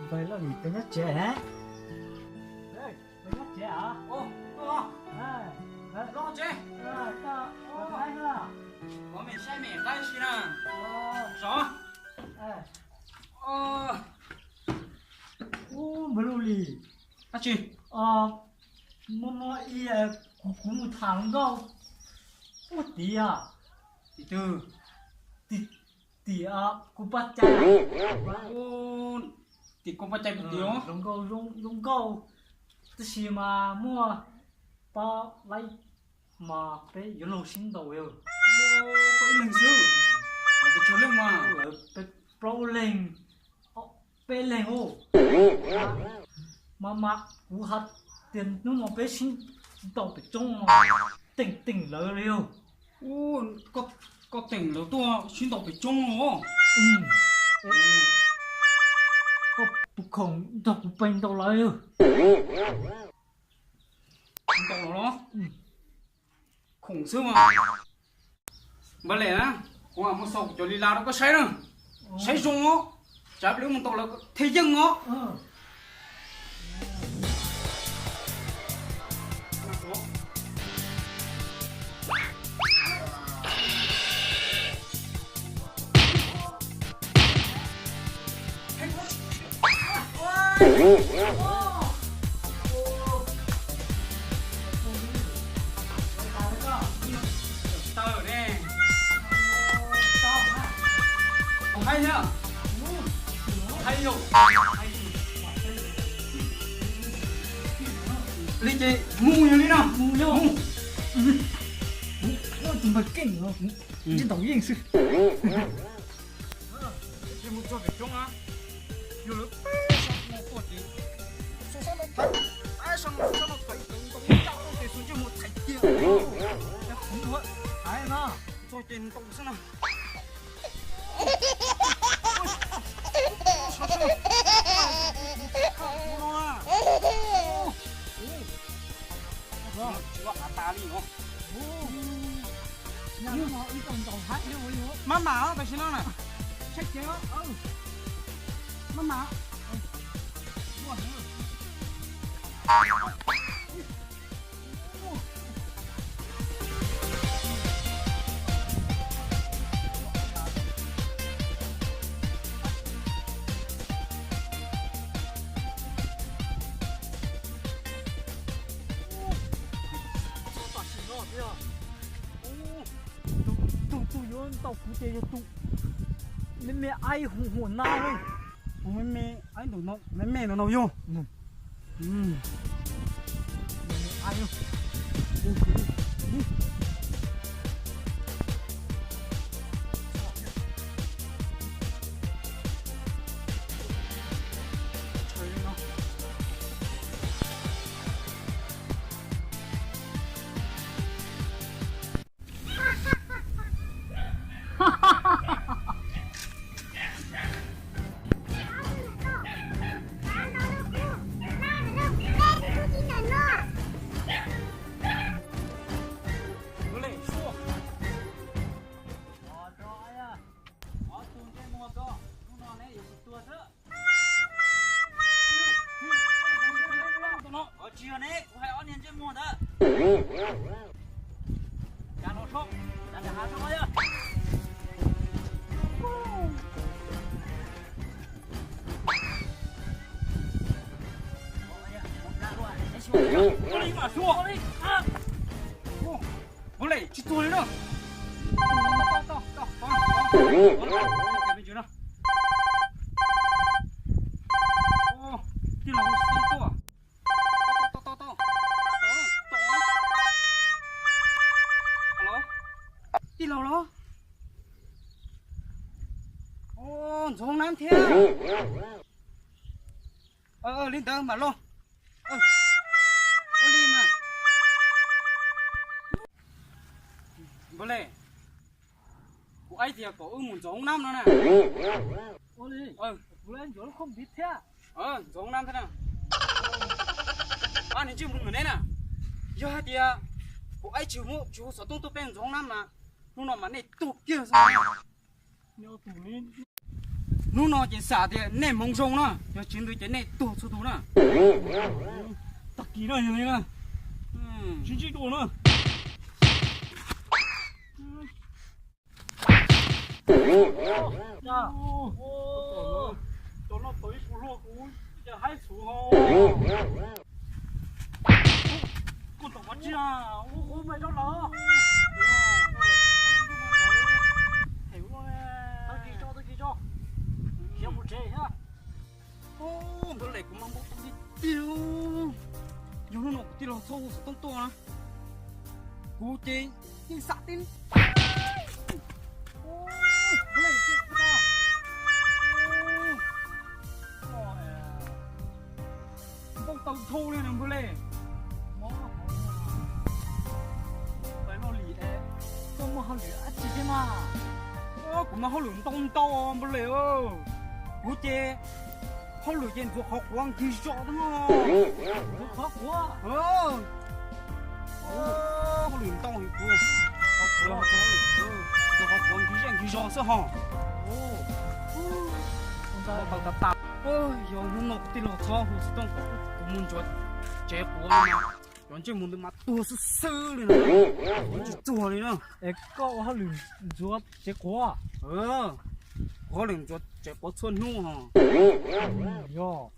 Peb loj lim peb nyob tsev ne. Peb nyob tsev hos? Los tsev. Koj mem saib mem qaib si na. Zov. Ub, npawg Lug Lis. Dab tsi? Muaj muaj ib, kuv, kuv mus tham hluas nkauj ub tim, tim twg? Tim, tim kuv paj cai. Tim kuv paj cai tim hluas nkauj zoo nkauj, tab sis mas muaj pab laib mas peb yuav luag sib ntaus. Peb ib leeg xwb, lawv pes tsawg leej mas? Lawv peb plaub leeg, peb leeg ub. Mas mas kuv hais tias hnub no peb sib ntaus pem roob no, teem teem lawv li yog. Koj teem lawv tuaj sib ntaus pem roob no? Koj tus khoom nrog kuv pes ntaus lawv. Ntaus los? Khoom xwb mas. Npawg Lej na, kuv mam mus xaus kuv cov li las rau koj saib na. Saib zoo os, tsam peb mus ntaus lawv thiaj yeej os. Li ces mus yog li no, mus yog. Tus npawg Keej, ntsib ntaus yeej xwb. Mus txog pem roob na, yog lawv peb sab no tuaj ces, sab no thaiv, peb sab no sab no thaiv, ntaus ncaj tuaj ces xub ntsej muag thaiv kiag. Hais na, txog ces ntaus xwb na. Maj mam tam sim no na. Maj mam. Tus, tus yuav ntaus kuv ces yog tus me me aib hu huam na. Tus me me aib ntawm no, me me no no yog. Tsis yog ne, kuv hais ob niag ntsej muag ntawd. Cas los so, cas nram hav so yog. Ua li mas suav. Ua li tsis tuag li na. Tij laug, tau, tau, tau, tau, tau, tau. Alo, tij laug los? Ntxoov nab thiab. Li ntawd mam los. Ua li mas. Npawg Lej, kuv aib tias kom wb mus ntxoov nab no na. Ua li, kuv ntxoov lub khoom tiv thiab. Ntxoov nab thiab na. Ab, niag ntsej muag ntawm neb na, yog hais tias kuv aib tsis muab tsis hu xov tooj tuaj peb ntxoov nab mas hnub no mas nej tuag kiag xwb. Hnub no ces xam tias nej hmoov zoo na, yog tsis ntawd ces nej tuag txhua tus na. Tag kis no yog li na, sib ntsib dua na. Cov no tau ib puas hlua kuv ces haib txhuv ho. Koj tom qhov tsia, ub, ub, me rau lawm. Tag kis tso, tag kis tso. Khiav mus tsev thiab. Npawg Lem, kuv mas npau taws tiag tiag. Yog hnub no kuv tij laug txhob hu xov tooj tuaj na, kuv ces yeej xam tib npawg Lem, npau taws dhau li na npawg Lem. Pais loj li es koj muaj hauj lwm dab tsi thiab mas? Kuv mas hauj lwm ntau ntau npawg Lem. Kuv ces hauj lwm ces ntxuav qhov quav nkig zog xwb no. Ntxuav qhov quav? Hauj lwm ntau heev kuv. Ntxuav qhov quav nkig zej nkig zog xwb ho. Tau tas tas. Yog hnub no kuv tij laug txhob hu xov tooj kom kuv mus ntxuav tsev quav no, cov ntsej muag ntawd mas tuag xwb xwb li no, tsis txuag li na. Es koj ua hauj lwm ntxuav tsev quav? Kuv hauj lwm ntxuav tsev quav txhua hnub ho. Yog.